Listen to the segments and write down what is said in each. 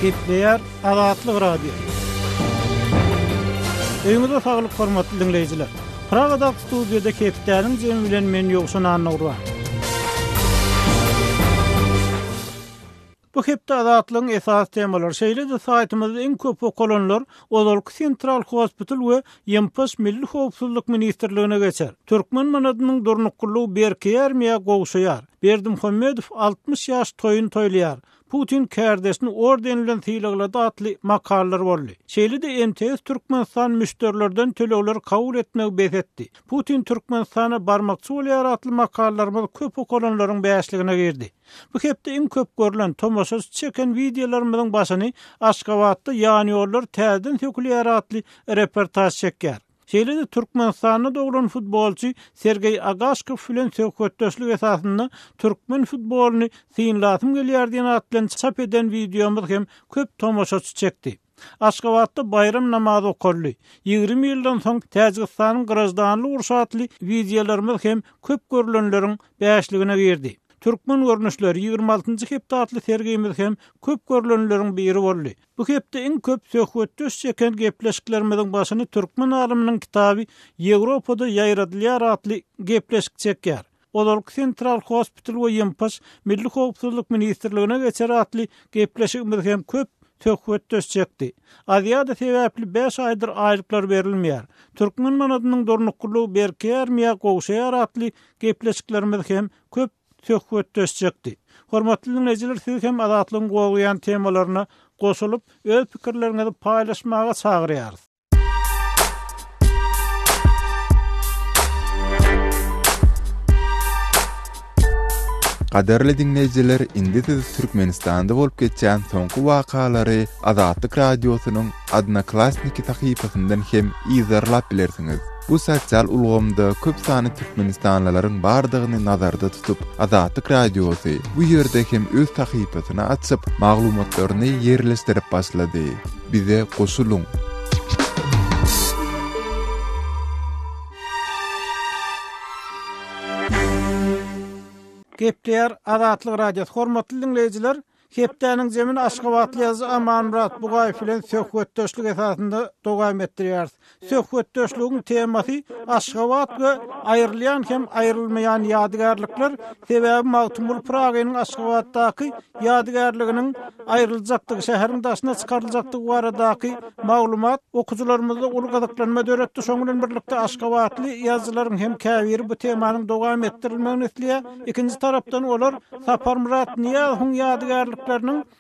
Gepleýär Azatlyk Radiosy. Öýüňize saglyk hormatly diňleýjiler. Pragadaky studiýada hepdäniň jemi bilen men Ýowşan Annagurban. Bu hepde Azatlygyň esasy temalary, şeýle-de saýtymyzda iň köp okalanlar ozalky Sentral Hospital we YMPŞ Milli howpsuzlyk ministrligine geçer. Türkmen manadynyň durnuklylygy berkeýärmi ýa gowşaýar? Berdimuhamedow 60 ýaş toýuny toýlaýar. Putin kärdeşini orden bilen sylaglady atly makalalar boldy. Şeýle-de MTS Türkmenistan müşderilerden tölegleri kabul etmegi bes etdi. Putin Türkmenistana barmakçy bolýar atly makalalarymyz köp okalanlaryň bäşligine girdi. Bu hepde iň köp görlen, tomaşaçy çeken wideolarymyzyň başyny Aşgabatda ýanýollar täzeden sökülýär atly reportaž çekýär. Şeýle-de Türkmenistanda doglan futbolçy Sergeý Agaşkow bilen söhbetdeşlik esasynda Türkmen futbolyny synlasym gelýär diýen at bilen çap eden wideomyz hem köp tomaşaçy çekdi. Aşgabatda baýram namazy okaldy. 20 ýyldan soň Täjigistanyň graždanlyk urşy atly wideolarymyz hem köp görlenleriň bäşligine girdi. Türkmen görnüşleri 26-njy hepde atly sergimiz hem köp görlenleriň biri boldy. Bu hepde iň köp söhbetdeş çeken gepleşiklerimiziň başyny türkmen alymynyň kitaby Ýewropada ýaýradylýar atly gepleşik çekýär. Ozalky Sentral Hospital we YMPŞ Milli howpsuzlyk ministrligine geçer atly gepleşigimiz hem köp söhbetdeş çekdi. Aziada sebäpli bäş aýdyr aýlyklar berilmeýär. Türkmen manadynyň durnuklylygy berkeýärmi ýa gowşaýar atly gepleşiklerimiz hem köp söhbetdeş çekdi. Hormatly diňleýjiler sizi hem Azatlygyň gozgaýan temalaryna goşulyp, öz pikirleriňizi paýlaşmaga çagyrýarys. Gadyrly diňleýjiler, indi siz Türkmenistanda bolup geçýän soňky wakalary Azatlyk Radiosynyň Odnoklassniki sahypasyndan hem yzarlap bilersiňiz. Bu sosial ulgamda köp sanly türkmenistanlylaryň bardygyny nazarda tutup, Azatlyk Radiosy bu ýerde hem öz sahypasyny açyp, maglumatlaryny ýerleşdirip başlady. Bize goşulyň! Gepleýär Azatlyk Radiosy. Hormatly diňleýjiler, Hepdäniň jemini aşgabatly ýazyjy Amanmyrat Bugaýew bilen söhbetdeşlik esasynda dowam etdirýäris. Söhbetdeşligiň temasy Aşgabat we aýrylýan hem aýrylmaýan ýadygärlikler, sebäbi Magtymguly Pyragynyň Aşgabatdaky ýadygärliginiň aýryljakdygy, şäheriň daşyna çykaryljakdygy baradaky maglumat okyjylarymyzda uly gyzyklanma döretdi. Şonuň bilen birlikde aşgabatly ýazyjylaryň hem käbiri bu temanyň dowam etdirilmegini isleýär. Ikinji tarapdan olar Saparmyrat Nyýazowyň ýadygärlikleriniň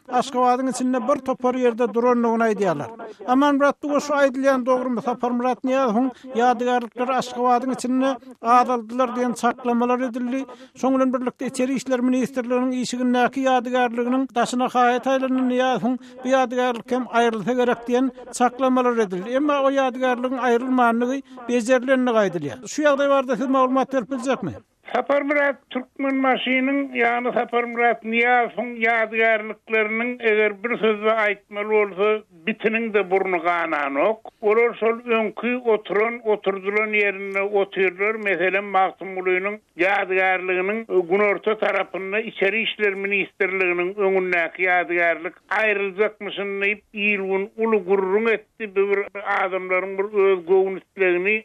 Aşgabadyň içinde bir topar ýerde durandygyny aýdýarlar. Amanmyrat Duga şu aýdylýan dogrumy Saparmyrat Nyýazowyň ýadygärlikleri Aşgabadyň içinde azaldylar diýen çaklamalar edildi. Şoň bilen birlikde Içeri işler ministrliginiň işigindäki ýadygärliginiň daşyna haýat aýlandy Nyýazowyň bu ýadygärlik hem aýrylsa gerek diýen çaklamalar edildi. Emma o ýadygärligiň aýrylmandygy bejerilendigi aýdylýar. Şu ýagdaý barada siz maglumat berip biljekmi? Saparmyrat Türkmenbaşynyň, ýagny Saparmyrat Nyýazowyň ýadygärlikleriniň eger bir sözde aýtmaly bolsa, bitiniň-de burny gananok. Olar şol öňki oturan, oturdylan ýerinde otyrlar. Meselem, Magtymgulynyň ýadygärliginiň günorta tarapynda Içeri işler ministrliginiň öňündäki ýadygärlik aýryljakmyşyn diýip, il-gün uly gürrüň etdi. Bu bir adamlaryň bir öz göwün islegini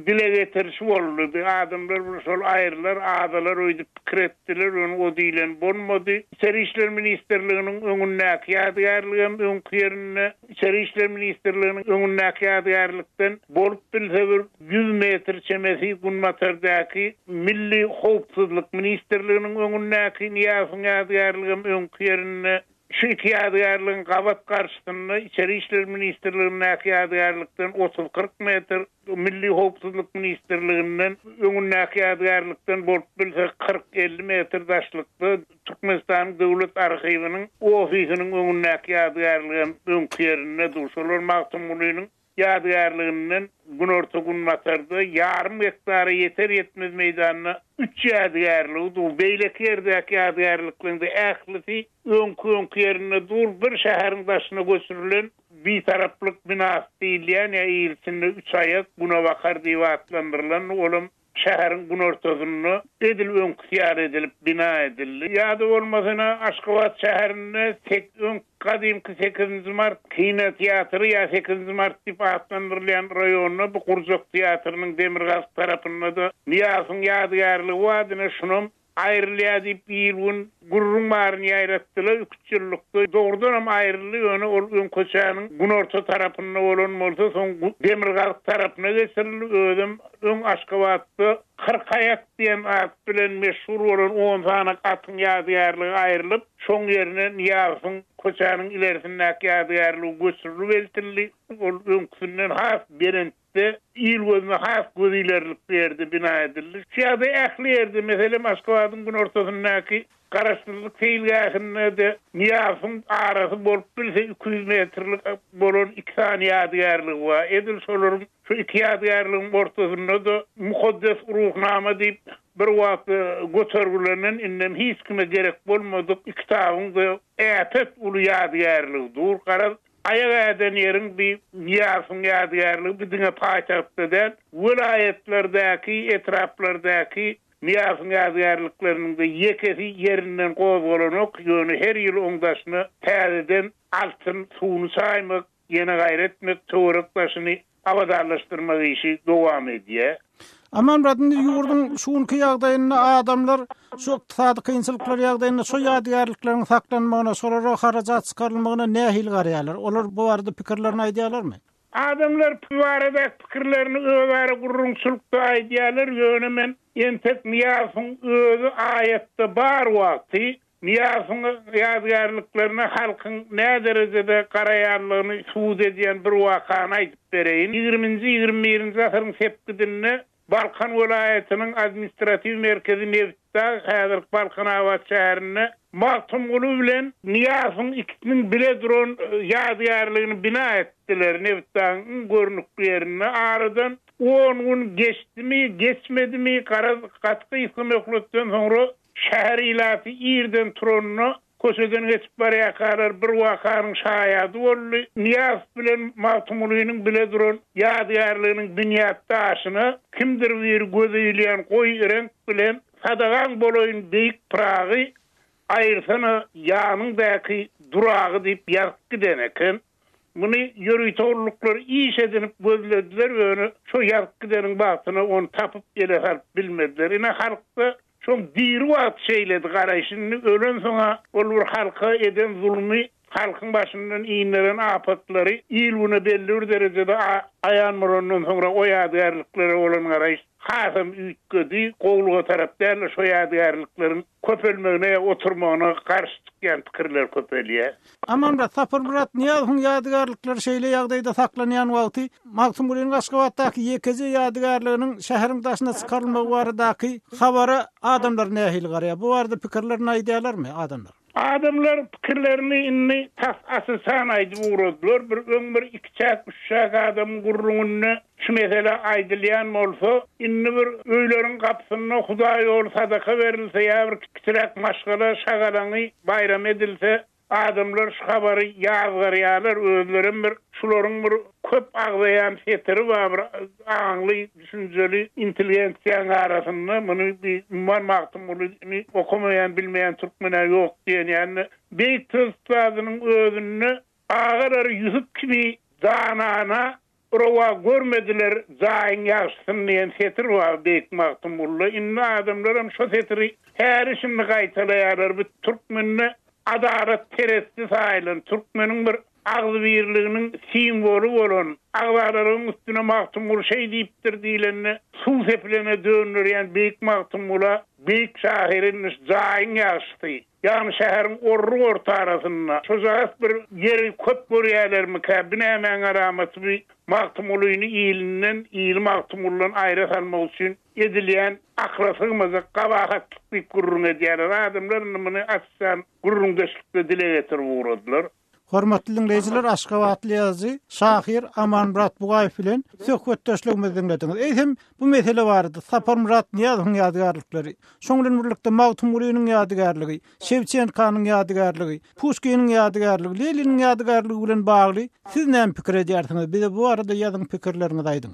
dile getirişi boldy. Bu adamlar bir şol aýrylar, azalar öýdüp pikir etdiler, ýöne o diýlen bolmady. Içeri işler ministrliginiň öňündäki ýadygärligem öňki ýerinde. Içeri işler ministrliginiň öňündäki ýadygärlikden bolup bilse bir ýüz metr çemesi günbatardaky Milli howpsuzlyk ministrliginiň öňündäki Nyýazowyň ýadygärligem öňki ýerinde. Şu iki ýadygärligiň gabat garşysynda Içeri işler ministrligindäki ýadygärlikden otuz-kyrk metr, Milli howpsuzlyk ministrliginden öňündäki ýadygärlikden bolup bilse kyrk-elli metr daşlykda Türkmenistanyň Döwlet arhiwiniň ofisiniň öňündäki ýadygärligem öňki ýerinde dur. Şolar Magtymgulynyň Ýadygärliginden günorta-günbatarda ýarym gektara ýeter-ýetmez meýdanda üç ýadygärligi dur. Beýleki ýerdäki ýadygärlikleriň-de ählisi öňki-öňki ýerinde dur. Bir şäheriň daşyna göçürilen Bitaraplyk binasy diýilýän ýa il içinde Üç aýak, Günebakar diýip atlandyrylan, olam Şäheriň günortasynda edil öňküsi ýaly edilip bina edildi. Ýa-da bolmasa ine Aşgabat şäherinde sek öň. Gadymky Sekizinji mart kinoteatry ýa Sekizinji mart diýip atlandyrylýan raýonda bu gurjak teatrynyň demirgazyk tarapynda-da Nyýazowyň ýadygärligi bar, ine şunam aýrylýar diýip il-gün gürrüň baryny ýaýratdylar iküç ýyllykda. Dogrudanam aýryldy, ýöne ol öň köçäniň günorta tarapynda bolan bolsa, soň demirgazyk tarapyna geçirildi, özem öň Aşgabatda Kyrkaýak diýen at bilen meşhur bolan on sany atyň ýadygärligi aýrylyp, şoň ýerine Nyýazowyň köçäniň ilerisindäki ýadygärligi göçürilip eltildi. Ol öňküsinden has belentde, il gözüne has gözilerlikli ýerde bina edildi. Şu ýagdaý ähli ýerde, meselem, Aşgabadyň günortasyndaky Garaşsyzlyk seýilgähinde-de Nyýazowyň arasy bolup bilse 200 metrlik bolan iki sany ýadygärligi bar. Edil şolaryň şu iki ýadygärligiň ortasynda-da Mukaddes Ruhnama diýip bir wagt götergilenen indem hiç kime gerek bolmadyk kitabyň-da äpet uly ýadygärligi dur. Garaz, aýak äden ýeriň bi Nyýazowyň ýadygärligi bi diňe paýtagtda däl, welaýatlardaky, etraplardaky Nyýazowyň ýadygärlikleriniň-de ýekesi ýerinden gozgalanok, ýöne her ýyl oň daşyna täzeden altyn suwuny çaýmak, ýene gaýra etmek, töwerek daşyny abadanlaşdyrmak işi dowam edýär. Amanmyrat, indi ýurduň şu günki ýagdaýynda adamlar şu ykdysady kynçylyklar ýagdaýynda şu ýadygärlikleriň saklanmagyna, şolara harajat çykarylmagyna nähili garaýarlar? Olar bu barada pikirlerini aýdýarlarmy? Adamlar bu baradaky pikirlerini özara gürrüňçilikde aýdýarlar, ýöne men entek Nyýazowyň özi aýatda bar wagty Nyýazowyň ýadygärliklerine halkyň näderejede garaýanlygyny subut edýän bir wakany aýdyp bereýin. Ýigriminji, 21-nji asyryň sepgidinde Balkan welaýatynyň administratiw merkezi Nebitdag, häzirki Balkanabat şäherinde Magtymguly bilen Nyýazowyň ikisiniň bile duran ýadygärligini bina etdiler. Nebitdagyň iň görnükli ýerinde. Aradan on gün geçdimi, geçmedimi, garaz, gaty gysga möhletden soňra Şäher ilaty irden turanda, köçeden geçip barýarkalar bir wakanyň şaýady boldy. Nyýazow bilen Magtymgulynyň bile duran ýadygärliginiň binýat daşyna kimdir biri göze ilýän goýy reňk bilen Sadagaň bolaýyn beýik Pyragy, aýyrsana ýanyňdaky duragy diýip ýazyp giden eken. Muny ýörite gulluklar iş edinip gözlediler, ýöne şo ýazyp gideniň bagtyna ony tapyp ele salyp bilmediler. Ine halkda şoň diri wagty şeýledi garaýyş, indi ölensoň-a ol bir halka eden zulmy, halkyň başyndan inderen apatlary il-güne belli bir derejede aýan bolandan soňra o ýadygärliklere bolan garaýyş hasam üýtgedi, gowulyga tarap däl-de şo ýadygärlikleriň köpelmegine ýa oturmagyna garşy çykýan pikirler köpelýär. Amanmyrat Saparmyrat Nyýazowyň ýadygärlikleri şeýle ýagdaýda saklanýan wagty Magtymgulynyň Aşgabatdaky ýekeje ýadygärliginiň şäheriň daşyna çykarylmagy baradaky habara adamlar nähili garaýar? Bu barada pikirlerini aýdýarlarmy adamlar? Adamlar pikirlerini indi tas asysan aýdyp ugradylar. Bir öň bir ikiçäk, üççäk adamyň gürrüňinde şu mesele aýdylýan bolsa, indi bir öýleriň gapysynda hudaýýoly sadaka berilse ýa bir kiçiräk maşgala şagalaňy, baýramy edilse, adamlar şu habary ýazgarýarlar, özlerem bir şularyň bir köp agzaýan setiri bar bir aňly, düşünjeli intelligensiýanyň arasynda muny bir umuman Magtymgulyny okamaýan, bilmeýän türkmen-ä ýok diýen ýaly beýik söz ussadynyň özünde agalary Ýusup kibi danana Rowa görmediler jaýyň ýagşysyny diýen setir bar beýik Magtymgulyda. Indi adamlaram şo setiri häli-şindi gaýtalaýarlar. Bu türkmende adalat peresti saýylan, türkmeniň bir agzybirliginiň simwoly bolan, agzalalygyň üstüne Magtymguly şeý diýipdir diýlende suw sepilene dönderýän beýik Magtymgula, beýik şahyr indi jaýyň ýagşysy, Ýagny şäheriň orruk ortarasynda şojagaz bir ýeri köp görýälermikä, bi nämäň alamaty bi Magtymgulyny ilinden, ili Magtymgulydan aýra salmak üçin edilýän akyla sygmajak gabahatlyk diýip gürrüň edýärler. Adamlar indi muny açjan gürrüňdeşlikde dile getirip ugradylar. Hormatly diňleýjiler, aşgabatly ýazyjy, şahyr Amanmyrat Bugaýew bilen söhbetdeşligimizi diňlediňiz. Eýsem, bu mesele barada Saparmyrat Nyýazowyň ýadygärlikleri, şoň bilen birlikde Magtymgulynyň ýadygärligi, Şewçenkanyň ýadygärligi, Puşkiniň ýadygärligi, Leniniň ýadygärligi bilen bagly siz näme pikir edýärsiňiz? Bize bu barada ýazyň pikirleriňizi aýdyň.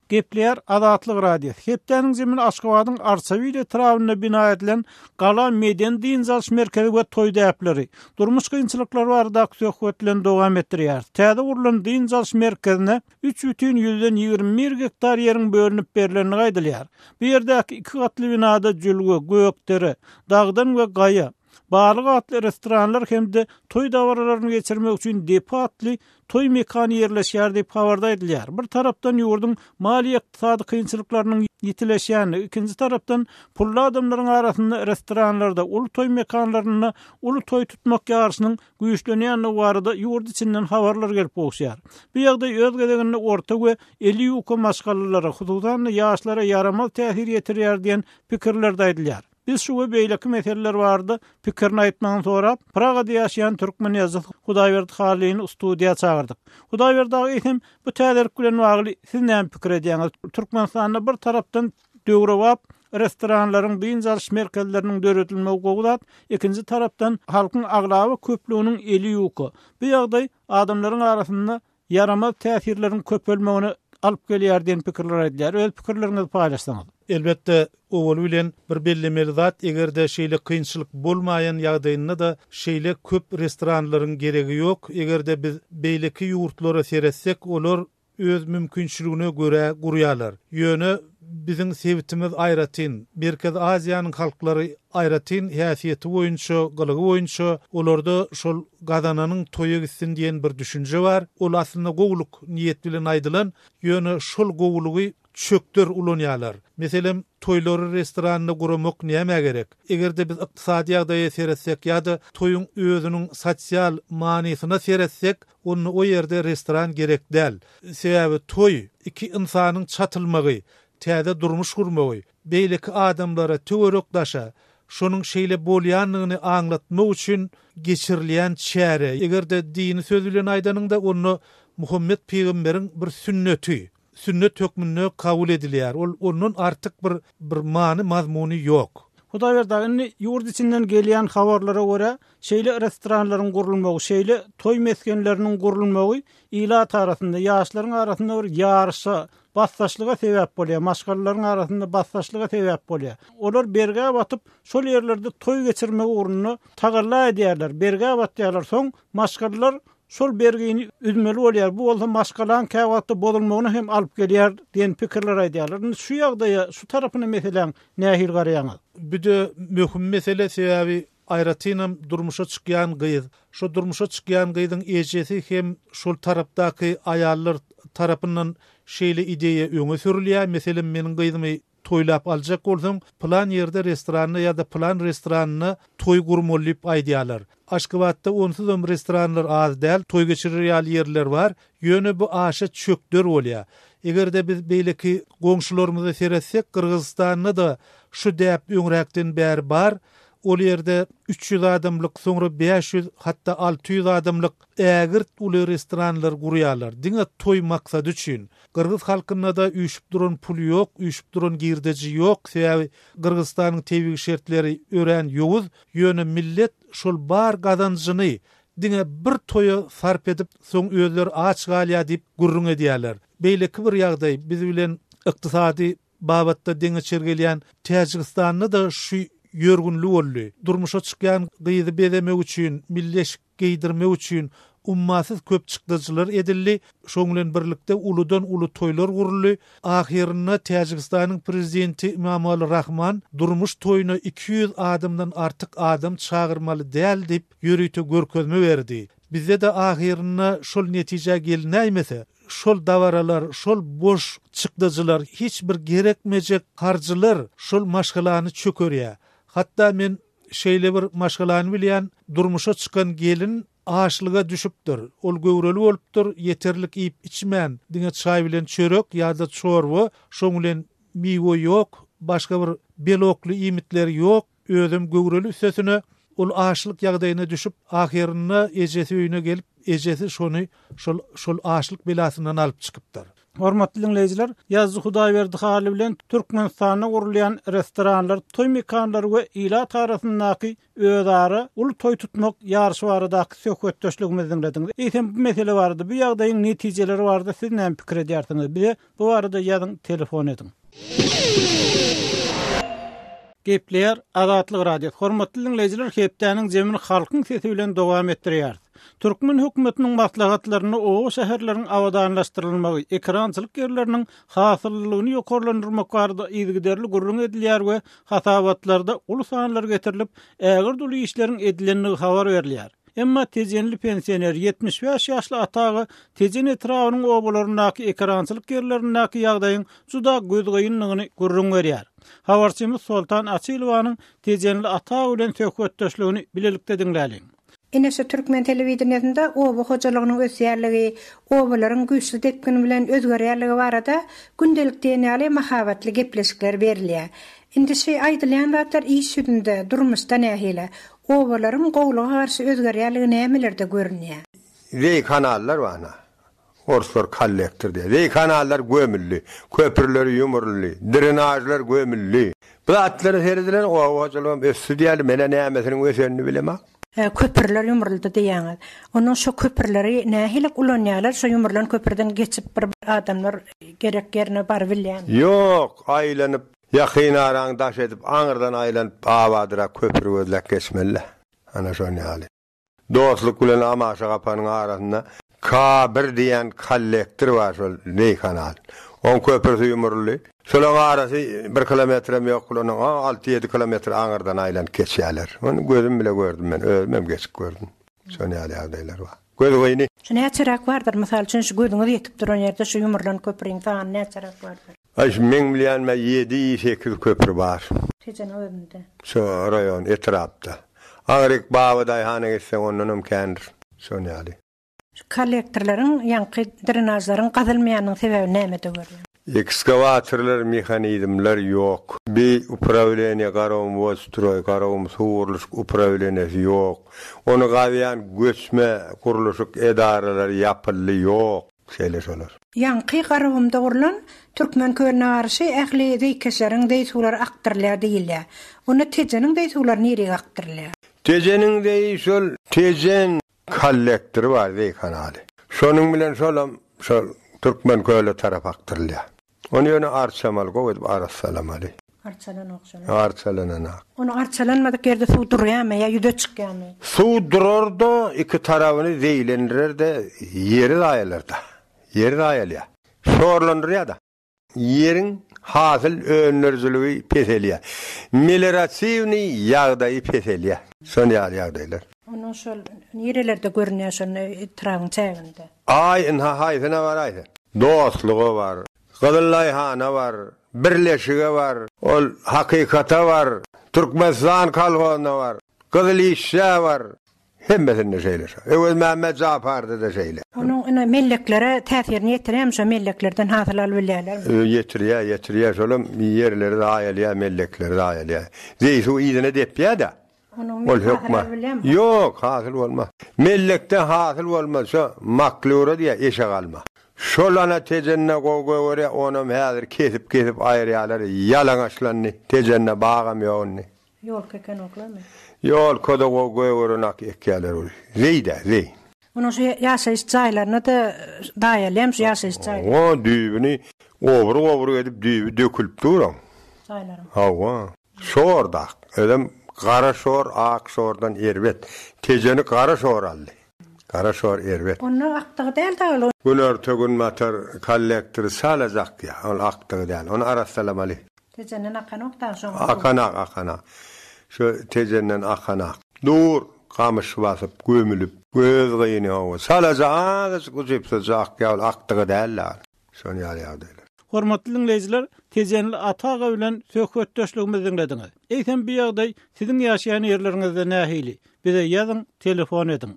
Gepleýär Azatlyk Radiosy. Hepdäniň jemini Aşgabadyň Arçabil etrabynda bina edilen Gala medeni-dynç alyş merkezi we toý däpleri, durmuş kynçylyklary baradaky söhbet bilen dowam etdirýäris. Täze gurlan dynç alyş merkezine 3,21 gektar ýeriň bölünip berlendigi aýdylýar. Bu ýerdäki iki gatly binada Jülge, Gökdere, Dagdan we Gaýa, Balyk atly restoranlar hem-de toý dabaralaryny geçirmek üçin Depe atly toý mekany ýerleşýär diýip, habarda aýdylýar. Bir tarapdan ýurduň maliýe-ykdysady kynçylyklarynyň ýitileşýändigi, ikinji tarapdan pully adamlaryň arasynda restoranlarda, uly toý mekanlarynda uly toý tutmak ýaryşynyň güýçlenýändigi barada ýurt içinden habarlar gelip gowuşýar. Bu ýagdaý öz gezeginde orta we eli ýuka maşgalalara, hususan-da ýaşlara ýaramaz täsir ýetirýär diýen pikirler-de aýdylýar. Biz şu we beýleki meseleler barada pikirini aýtmagyny sorap, Pragada ýaşaýan türkmen ýazyjysy Hudaýberdi Hallyny studiýa çagyrdyk. Hudaýberdi aga, eýsem, bu täzelik bilen bagly siz näme pikir edýäňiz? Türkmenistanda bir tarapdan döwrebap restoranlaryň, dynç alyş merkezleriniň döredilmegi gowy zat, ikinji tarapdan halkyň aglaba köplüginiň eli ýuka. Bu ýagdaý adamlaryň arasynda ýaramaz täsirleriň köpelmegine alyp gelýär diýen pikirler aýdylýar. Öz pikirleriňizi paýlaşsaňyz. Elbetde, owaly bilen bir bellemeli zat, eger-de şeýle kynçylyk bolmaýan ýagdaýynda-da şeýle köp restoranlaryň geregi ýok. Eger-de biz beýleki ýurtlara seretsek, olar öz mümkinçiligine görä gurýarlar. Ýöne biziň sebitimiz aýratyn, Merkezi Aziýanyň halklary aýratyn häsiýeti boýunça, gylygy boýunça olarda şol gazananyň toýa gitsin diýen bir düşünje bar. Ol aslynda gowulyk niýet bilen aýdylan, ýöne şol gowulygy çökder ulanýarlar. Meselem, toýlary restoranda guramak nämä gerek? Eger-de biz ykdysady ýagdaýa seretsek ýa-da toýuň özüniň sosial manysyna seretsek, onda o ýerde restoran gerek däl. Sebäbi toý, iki ynsanyň çatylmagy, täze durmuş gurmagy, beýleki adamlara, töwerek-daşa şonuň şeýle bolýandygyny aňlatmak üçin geçirilýän çäre. Eger-de dini söz bilen aýdanyňda, onda Muhammet pygamberiň bir sünneti, sünnet hökmünde kabul edilýär. Ol ondan artyk bir bir many-mazmuny ýok. Hudaýberdi aga, indi ýurt içinden gelýän habarlara görä, şeýle restoranlaryň gurulmagy, şeýle toý mesgenleriniň gurulmagy ilat arasynda, ýaşlaryň arasynda bir ýaryşa, basdaşlyga sebäp bolýar, maşgalalaryň arasynda basdaşlyga sebäp bolýar. Olar bergä batyp, şol ýerlerde toý geçirmek ugrunda tagalla edýärler, bergä batýarlar, soň maşgalalar şol bergini üzmeli bolýar, bu bolsa maşgalaň käwagtda bozulmagyna hem alyp gelýär diýen pikirleri aýdýarlar. Indi şu ýagdaýa, şu tarapyna meseläň nähili garaýaňyz? Bu-da möhüm mesele, sebäbi Aýratynam durmuşa çykýan gyz. Şo durmuşa çykýan gyzyň ejesi hem şol tarapdaky aýallar tarapyndan şeýle ideýa öňe sürülýär, meselem meniň gyzymy toýlap aljak bolsaň pylan ýerde restoranda ýa-da pylan restoranynda toý gurmaly diýip aýdýarlar. Aşgabatda onsuzam restoranlar az däl, toý geçirer ýaly ýerler bar, ýöne bu aşa çökder bolýar. Eger-de biz beýleki goňşularymyza seretsek Gyrgyzystanda-da şu däp öňräkden bäri bar, Ol ýerde 300 adamlyk, soňra 500, hatda 600 adamlyk ägirt uly restoranlar gurýarlar. Diňe toý maksady üçin. Gyrgyz halkynda-da üýşüp duran pul ýok, üýşüp duran girdeji ýok, sebäbi Gyrgyzystanyň tebigy şertleri örän ýowuz, ýöne millet şol bar gazanjyny diňe bir toýa sarp edip, soň özleri aç galýar diýip gürrüň edýärler. Beýleki bir ýagdaý, biz bilen ykdysady babatda deňeçer gelýän Täjigistanda-da şu ýörgünli boldy. Durmuşa çykýan gyzy bezemek üçin, milli eşik geýdirmek üçin ummasyz köp çykdajylar edildi. Şoň bilen birlikde uludan-uly toýlar guruldy. Ahyrynda Täjigistanyň prezidenti Imamali Rahman durmuş toýuna 200 adamdan artyk adam çagyrmaly däl diýip ýörite görkezme berdi. Bizde-de ahyrynda şol netijä gelinäýmese, Şol dabaralar, şol boş çykdajylar, hiç bir gerekmejek harjylar şol maşgalany çökerýär. Hatda men şeýle bir maşgalany bilýän, durmuşa çykan gelin açlyga düşüpdir. Ol göwreli bolupdyr, ýeterlik iýip-içmän, diňe çaý bilen çörek ýa-da çorba, şoň bilen miwe ýok, başga bir belokly iýmitler ýok. Özem göwreli üstesine ol açlyk ýagdaýyna düşüp, ahyrynda ejesi öýüne gelip, ejesi şony şol şol açlyk belasyndan alyp çykypdyr. Hormatly diňleýjiler, ýazyjy Hudaýberdi Hally bilen Türkmenistanda gurulýan restoranlar, toý mekanlary we ilat arasyndaky özara uly toý tutmak ýaryşy baradaky söhbetdeşligimizi diňlediňiz. Eýsem bu mesele barada, bu ýagdaýyň netijeleri barada siz näme pikir edýärsiňiz? Bize bu barada ýazyň, telefon ediň. Gepleýär Azatlyk Radiosy. Hormatly diňleýjiler, hepdäniň jemini Halkyň sesi bilen dowam etdirýäris. Türkmen hökümetiniň maslahatlarynda oba-şäherleriň abadanlaşdyrylmagy, ekerançylyk ýerleriniň hasyllylygyny ýokarlandyrmak barada yzygiderli gürrüň edilýär we hasabatlarda uly sanlar getirilip, ägirt uly işleriň edilendigi habar berilýär. Emma tejenli pensioner, 75 ýaşly Ata aga Tejen etrabynyň obalaryndaky ekerançylyk ýerlerindäki ýagdaýyň juda gözgynydygyny gürrüň berýär. Habarçymyz Soltan Açylowanyň tejenli Ata aga bilen söhbetdeşligini bilelikde diňläliň. Ine şu türkmen telewideniýesinde oba hojalygynyň ösýänligi, obalaryň güýçli depgin bilen özgerýänligi barada gündelik diýen ýaly mahabatly gepleşikler berilýär. Indi şy aýdylýan zatlar iş ýüzünde, durmuşda nähili? Obalaryň gowulyga garşy özgerýänligi nämelerde görünýär? Zeý kanallar bar ana. Orslar kollektor diýýär. Zeý kanallar gömüldi. Köprüler ýumruldy. Drenažlar gömüldi. Bu zatlara seredilen oba hojalygam ösdi diýýärler. Men-ä nämesiniň ösenini bilemok. Köprüler ýumruldy diýýäňiz. Onnoň şo köprüleri nähili ulanýarlar? Şo ýumrulan köprüden geçip bir adamlar gerek ýerine barybilýärmi? Ýok, aýlanyp, ýakyn araň daş edip, aňyrdan aýlanyp, abadyrak köpri gözläp geçmeli-dä. Ana şon ýaly. Dostluk bilen Amaşa gapanyň arasynda K bir diýen kollektor bar şol zeý kanal. Oň köprüsi ýumruldy. Şolaň arasy bir kilometrem ýok bulanyň alty-ýedi kilometr aňyrdan aýlanyp geçýärler. Ony gözüm bile gördüm men, özümem geçip gördüm. Şon ýaly ýagdaýlar bar. Göz gyny. Şu näçeräk bardyr? Mysal üçin şu gözüňiz ýetip duran ýerde şu ýumrulan köpriň sany näçeräk bardyr? Aý şu meň bilýänime ýedi, sekiz köpri bar. Tejeniň özünde. Şu raýon, etrapda. Aňryk Babadaýhana gitseň ondanam kändir. Şon ýaly. Şu kollektorlaryň ýaňky drenažlaryň gazylmaýanynyň sebäbi nämede görýäň? Ekskawatorlar, mehanizmler ýok. Bi uprawleniýe Garagumwodstroý, Garagum suw gurluşyk uprawleniýesi ýok. Ony gazýan göçme gurluşyk edaralary ýapyldy, ýok. Şeýle şolar. Ýaňky Garagumda gurlan Türkmen kölüne garşy ähli zeýkeşleriň zeý suwlary akdyrylýar diýilýär. Onda Tejeniň zeý suwlary nirige akdyrylýar? Tejeniň zeýi şol Tejen kollektory bar zeý kanaly. Şonuň bilen şolam şol Türkmen köle tarap akdyrylýar. Ony ýöne arçamaly, gowy edip arassalamaly. Arçalanok şol. Arçalananak. Ony arçalanmadyk ýerde suw durýarmy ýa ýüze çykýarmy? Suw durar-da, iki tarabyny zeýlendirer-de, ýeri zaýalar-da. Ýeri zaýalýar. Şorlandyrýar-da. Ýeriň hasyl öndürijiligi peselýär. Melioratiwnyý ýagdaýy peselýär. Şon ýaly ýagdaýlar. Onuň şol nirelerde görünýär şol etrabyň çäginde? Aý ynha haýsyna baraý sen. Dostluga bar, Gyzyllaýhana bar, Birleşige bar, ol Hakykata bar, Türkmenistan kolhozyna bar, Gyzyl işçä bar. Hemmesinde şeýle şo. Öwezmämmet Japarda-da şeýle. Onuň ine melleklere täsirini ýetirýärmi şo melleklerden hasyl alyp bilýärlermi? Ýetirýär, ýetirýär. Şolam ýerleri zaýalýar, mellekleri zaýalýar. Zeý suw yzyna depýär-de. Onuň Ol hasyl hökman. alyp bilýärmi? Ýok, hasyl bolmaz. Mellekde hasyl bolmaz. Şo maklýura diýýär, eşek alma. Şol ana Tejende gowy gögerýär, onam häzir kesip-kesip aýyrýarlar. Ýalaňaçlandy. Tejende bagam ýok indi. Ýolka ekenoklarmy? Ýolka-da gowy gögerenak ekýärler ol. Zeý-dä, zeý. Onuň şu ýaşaýyş jaýlaryna-da daýalýarmy şu ýaşaýyş jaýlary? Hawa, düýbüni obruk-obruk edip düýbi dökülip dur oň. Jaýlaryň. Hawa. Şor dak. Özem gara şor ak şordan erbet. Tejeni gara şor aldy. Gara şor erbet. Onda akdygy däl da ol. Günorta-günbatar kollektory çalaja akýar. Ol akdygy däl. Ony arassalamaly. Tejenden akanok dagy şoň suw. Akanak, akanak. Şu Tejenden akanak. Dur, gamyş basyp, gömülip. Göz gyny hawa. Çalaja azajyk ujypsyzja akýar. Ol akdygy däl-de. Şon ýaly ýagdaýlar. Hormatly diňleýjiler, Tejenli Ata aga bilen söhbetdeşligimizi diňlediňiz. Eýsem bu ýagdaý siziň ýaşaýan ýerleriňizde nähili? Bize ýazyň, telefon ediň.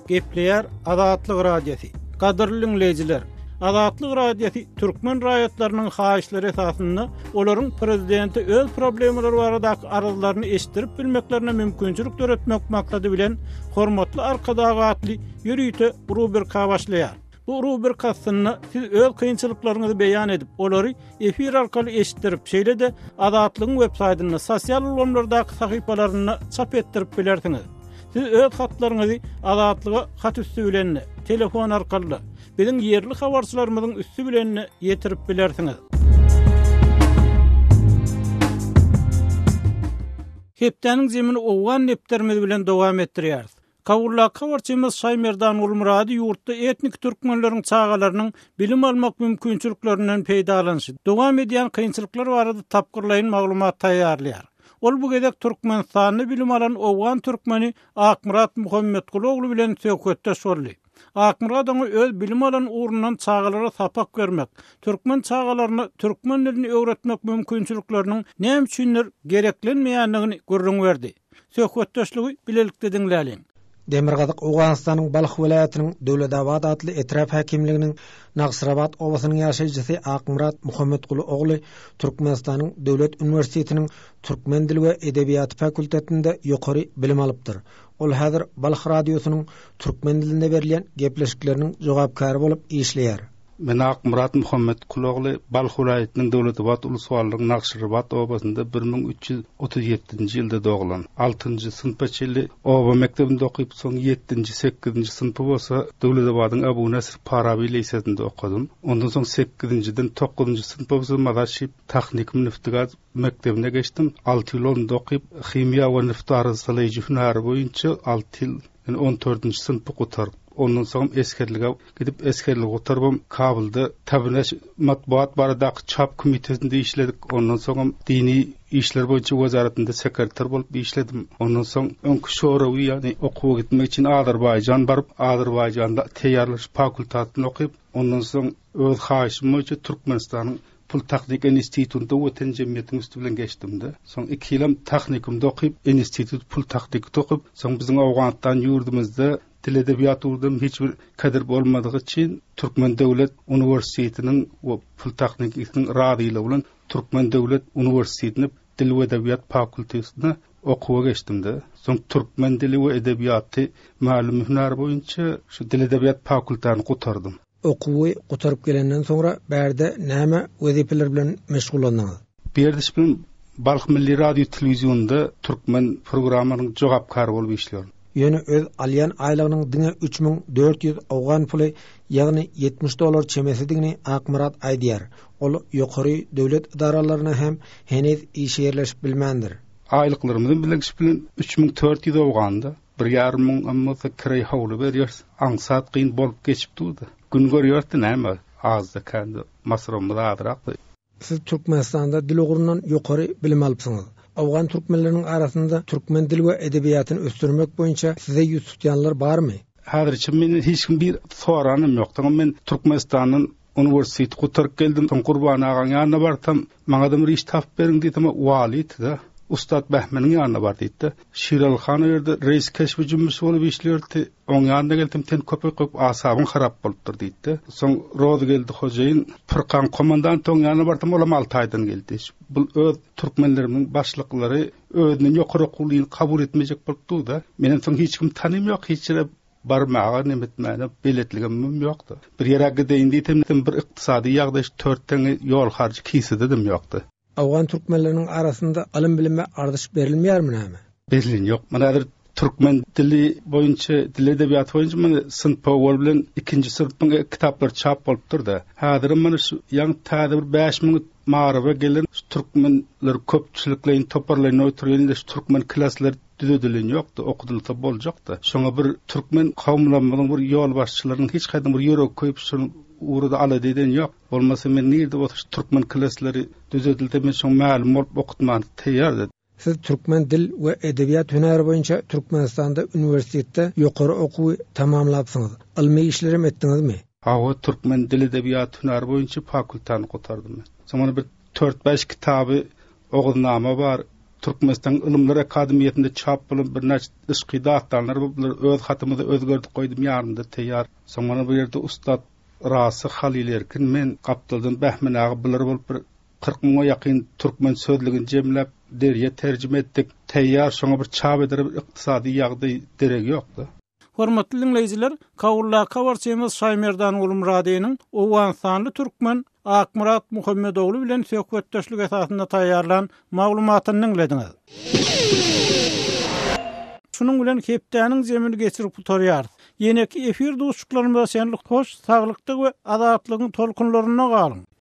Gepleýär Azatlyk Radiosy. Gadyrly diňleýjiler! Azatlyk Radiosy türkmen raýatlarynyň haýyşlary esasynda olaryň prezidente öz problemalary baradaky arzlaryny eşitdirip bilmeklerine mümkinçilik döretmek maksady bilen Hormatly Arkadag atly ýörite rubrika başlaýar. Bu rubrika astynda siz öz kynçylyklaryňyzy beýan edip, olary efir arkaly eşitdirip, şeýle-de Azatlygyň web saýtynda, sosial ulgamlardaky sahypalarynda çap etdirip bilersiňiz. Siz öz hatlaryňyzy Azatlyga hat üsti bilen-de, telefon arkaly-da, biziň ýerli habarçylarymyzyň üsti bilen-de ýetirip bilersiňiz. Hepdäniň zemini owgan depderimiz bilen dowam etdirýäris. Kabuldaky habarçymyz Şaýmerdan Gulmyrady ýurtda etniki türkmenleriň çagalarynyň bilim almak mümkinçiliklerinden peýdalanyşy, dowam edýän kynçylyklar barada tapgyrlaýyn maglumat taýýarlaýar. Ol bu gezek Türkmenistanda bilim alan owgan türkmeni Akmyrat Muhammetguly ogly bilen söhbetdeş boldy. Akmyrat oňa öz bilim alan ugrundan çagalara sapak bermek, türkmen çagalaryna türkmen dilini öwretmek mümkinçilikleriniň näme üçindir gereklenmeýändigini gürrüň berdi. Söhbetdeşligi bilelikde diňläliň. Demirgazyk Owganystanyň Balh welaýatynyň Döwletabat atly etrap häkimliginiň Nagyşrabat obasynyň ýaşaýjysy Akmyrat Muhammetguly ogly Türkmenistanyň Döwlet uniwersitetiniň türkmen dili we edebiýaty fakultetinde ýokary bilim alypdyr. Ol häzir Balh radiosynyň türkmen dilinde berilýän gepleşikleriniň jogapkäri bolup işleýär. Men Akmyrat Muhammetkuly ogly Balh welaýatynyň Döwletabat uluswalynyň Nagşyrabat obasynda 1337-nji ýylda doglan. Altynjy synpa çenli oba mekdebinde okyp, soň ýetdinji, sekizinji synpy bolsa Döwletabadyň Abu Nesr Faraby lisesinde okadym. Ondan soň sekizinjiden dokuzynjy synpa bolsa Mazar-Şerif tahnikum neftegaz mekdebine geçdim. Alty ýyl onda okyp, himiýa we neft arassalaýjy hünäri boýunça alty ýyl, ýagny on dördünji synpy gutaryp, ondan soňam esgerlige gidip, esgerligi gutarybam Kabulda Tabneş matbugat baradaky çap komitetinde işledik. Ondan soňam dini işler boýunça wezaretinde sekretar bolup işledim. Ondan soň öňki Şorawi, ýagny okuwa gitmek üçin Azerbaýjan baryp, Azerbaýjanda teýýarlaýyş fakultatynda okyp, ondan soň öz haýyşym boýunça Türkmenistanyň Pul tahnik institutynda Watan jemgyýetiniň üsti bilen geçdim-de. Soň iki ýylam tahnikumda okyp, institut pul tahnikde okyp, soň biziň Owganystan ýurdumyzda dil edebiýat ugurdan hiç bir kadr bolmadygy üçin Türkmen döwlet uniwersitetiniň we pul tahnikisiniň razylygy bilen Türkmen döwlet uniwersitetine dil we edebiýat fakultetine okuwa geçdim-de. Soň türkmen dili we edebiýaty mugallym hünäri boýunça şu dil edebiýat fakultetini gutardym. Okuwy gutaryp gelenden soňra bärde näme wezipeler bilen meşgullandyňyz? Bu ýerde şu gün Balh milli radio telewizionynda türkmen programmanyň jogapkary bolup işleýärin. Ýöne öz alýan aýlygynyň diňe 3400 owgan puly, ýagny 70 dollar çemesidigini Akmyrat aýdýar. Ol ýokary döwlet edaralaryna hem heniz işe ýerleşip bilmändir. Aýlyklarymyzam biziň şu bilen 3400 owganda. Bir ýarym müňem bolsa kireý howly berýäris. Aňsat kyn bolup geçip durdy. Gün görýäris-de näme, azda-kände masrafymyz azrak-da. Siz Türkmenistanda dil ugrundan ýokary bilim alypsyňyz. Owgan türkmenleriniň arasynda türkmen dil we edebiýatyny ösdürmek boýunça size ýüz tutýanlar barmy? Häzirçe menden hiç kim bir soranam ýok. Soňam men Türkmenistandan Uniwersiteti gutaryp geldim. Soň Gurban agaň ýanyna barsam, maňa-da bir iş tapyp beriň diýsem, walydy-da, Ussat Bähmeniň ýanyna bar diýdi-de. Şiraly han o ýerde reis keşbi jümmüşi bolup işleýärdi. Oň ýanyna gelsem, sen köpek goýup asabyň harap bolupdyr diýdi-de. Soň Rozygeldi hojaýyn, pyrkaň komandanty oň ýanyna barsam, olam Altaýdan geldi. Bul öz türkmenlerimiziň başlyklary özünden ýokary okuwlyny kabul etmejek bolup dur-da. Menem soň hiç kimi tanymýok, hiç ýere Barmaga nemetmäne beletligimem ýokdy. Bir ýere gideýin diýsem, bir ykdysady ýagdaý şu tört teňňe ýol harjy kisededem ýokdy. Owgan türkmenleriniň arasynda ylym-bilime arzyş berilmeýärmi näme? Berileni ýok. Mana häzir türkmen dili boýunça, dil edebiýaty boýunça mana synp owal bilen ikinji synpyň kitaplary çap bolupdyr-da. Häzirem mana şu ýaňy täze bir 5000 Maryba gelen şu türkmenler köpçülikleýin toparlaýyn oturýan şu türkmen klaslar düzedilen ýokdy, okudylsa boljakdy. Şoňa bir türkmen kowumlarymyzyň bir ýolbaşçylarynyň hiç haýsynyň bir ýüregi köýüp şol ugurda alada eden ýok. Bolmasa men nirde bolsa şu türkmen klaslary düzedilse men şoň mälim bolup okutmana teýýardy. Siz türkmen dil we edebiýat hünäri boýunça Türkmenistanda uniwersitetde ýokary okuwy tamamlapsyňyz. Ylmy işlerem etdiňizmi? Hawa, türkmen dil edebiýat hünäri boýunça fakultany gutardym men. Soň mana bir tört-bäş kitaby Oguznama bar. Türkmenistanyň Ylymlar akademiýasynda çap bolan birnäçe yşky dastanlar bar. Bulary öz hatymyza özgerdip goýdum, ýanymda teýýar. Soň mana bu ýerde ussat. Rasyh, Halyl Erkin, men, gapdaldan Bähmen aga bular bolup bir 40 müňe ýakyn türkmen sözlügini jemläp, deriýe terjime etdik. Taýýar, şoňa bir çap edere bir ykdysady ýagdaý deregi ýok-da. Hormatly diňleýjiler, Kabuldaky habarçymyz Şaýmerdan Gulmyradynyň owganystanly türkmen Akmyrat Muhammedogly bilen söhbetdeşlik esasynda taýýarlan maglumatyny diňlediňiz. Şunuň bilen hepdäniň jemini geçirip gutarýarys. Ýeneki efir duşuşyklarymyza çenli hoş saglykda we azatlygyň tolkunlarynda galyň!